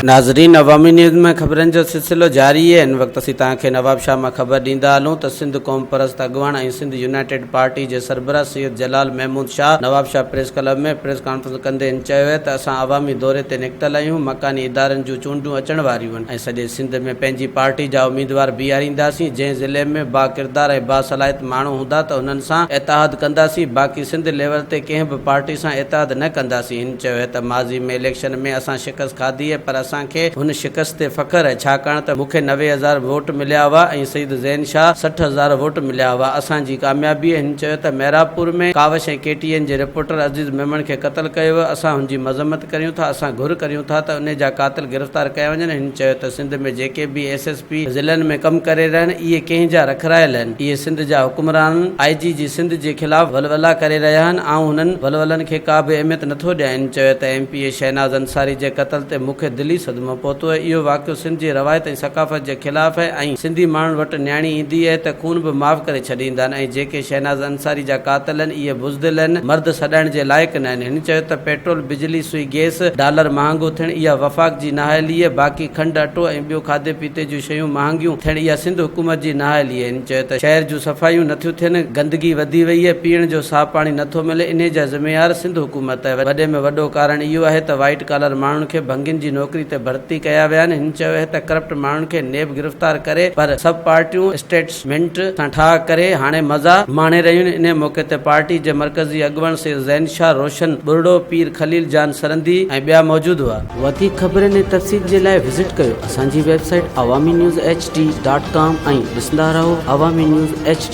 ناظرين عوامي نيوز ۾ خبرن جو سلسلو جاري اهي هن وقت اسين توهان کي نوابشاهه مان خبر ڏيندا هلون ته سنڌ قومپرست اڳواڻ ۽ سنڌ يونائيٽيڊ پارٽي جي سربراهه Syed Jalal Mehmood Shah Nawabshah press club ۾ press conference ڪندي هن چيو اهي ته اسان عوامي دوري تي نڪتل آهيون مڪاني ادارن جون چونڊون اچڻ واريون آهن ۽ سڄي سنڌ ۾ پنهنجي پارٽي جا اميدوار بيهارينداسين جنهن ضلعي ۾ باڪردار ۽ باصلاحيت ماڻهو هوندا ته انهن سان اتحاد ڪنداسين باقي سنڌ ليول تي ڪنهن به پارٽي سان اتحاد نه ڪنداسين هن چيو اهي ته ماضي ۾ اليڪشن ۾ اسان شڪست کاڌي اهي پر اسان کي هن شڪست تي فخر اهي ڇاڪاڻ ته مون کي 90 هزار ووٽ مليا هئا ۽ سيد زين شاهه 60 هزار ووٽ مليا هئا اسان جي ڪاميابي اهي هن چيو ته محرابپور ۾ ڪاوش ۽ ڪي ٽي اين جي رپورٽر عزيز ميمڻ کي قتل ڪيو ويو اسان هن جي مذمت ڪريون ٿا اسان گهر ڪريون ٿا ته انهي جا قاتل گرفتار ڪيا وڃن هن چيو ته سنڌ ۾ جيڪي به ايس ايس پي ضلعن ۾ ڪم ڪري رهيا آهن اهي ڪنهن جا رکرايل آهن اهي سنڌ جا حڪمرانن آء جي جي سنڌ جي خلاف ولولا ڪري رهيا آهن آئون هنن ولولن کي ڪا به اهميت نٿو ڏيان هن چيو ته M P A Shahnaz Ansari جي قتل تي مون کي دلي صدمو پهتو آهي اهو واقعو سنڌ جي روايت ۽ ثقافت جي خلاف آهي ۽ سنڌي ماڻهن وٽ نياڻي ايندي آهي ته خون به معاف ڪري ڇڏيندا آهن ۽ جيڪي شهناز انصاري جا قاتل آهن اهي بزدل آهن مرد سڏائڻ جي لائق نه آهن هن چيو ته پيٽرول بجلي سوئي گيس ڊالر مهانگو ٿيڻ اها وفاق جي نااهلي آهي باقي کنڊ اٽو ۽ ٻيو کاڌي پيتي جون شيون مهانگيون ٿيڻ اها سنڌ حڪومت جي نااهلي آهي. هن چيو ته شهر جون صفايون نٿيون ٿين، گندگي وڌي وئي آهي، پيئڻ جو صاف پاڻي نٿو ملي، انهي جا ذميوار سنڌ حڪومت آهي، وڏي ۾ وڏو ڪارڻ اهو آهي ته وائيٽ ڪالر ماڻهن کي ڀنگين جي نوڪري تي ڀرتي ڪيا ويا آهن، هن چيو آهي ته ڪرپٽ ماڻهن کي نيب گرفتار ڪري پر سڀ پارٽيون اسٽيٽسمينٽ سان ٺاهه ڪري هاڻي مزا ماڻي رهيون آهن، انهي موقعي تي پارٽي جي مرڪزي اڳواڻ سيد زين شاهه، روشن ٻرڙو، پير خليل جان سرهندي ۽ ٻيا موجود هئا. وڌيڪ خبرن ۽ تفصيل جي لاء وزٽ ڪيو اسان جي website Awami news H D dot com ۽ ڏسندا رهو عوامي نيوز ايڇ ڊي.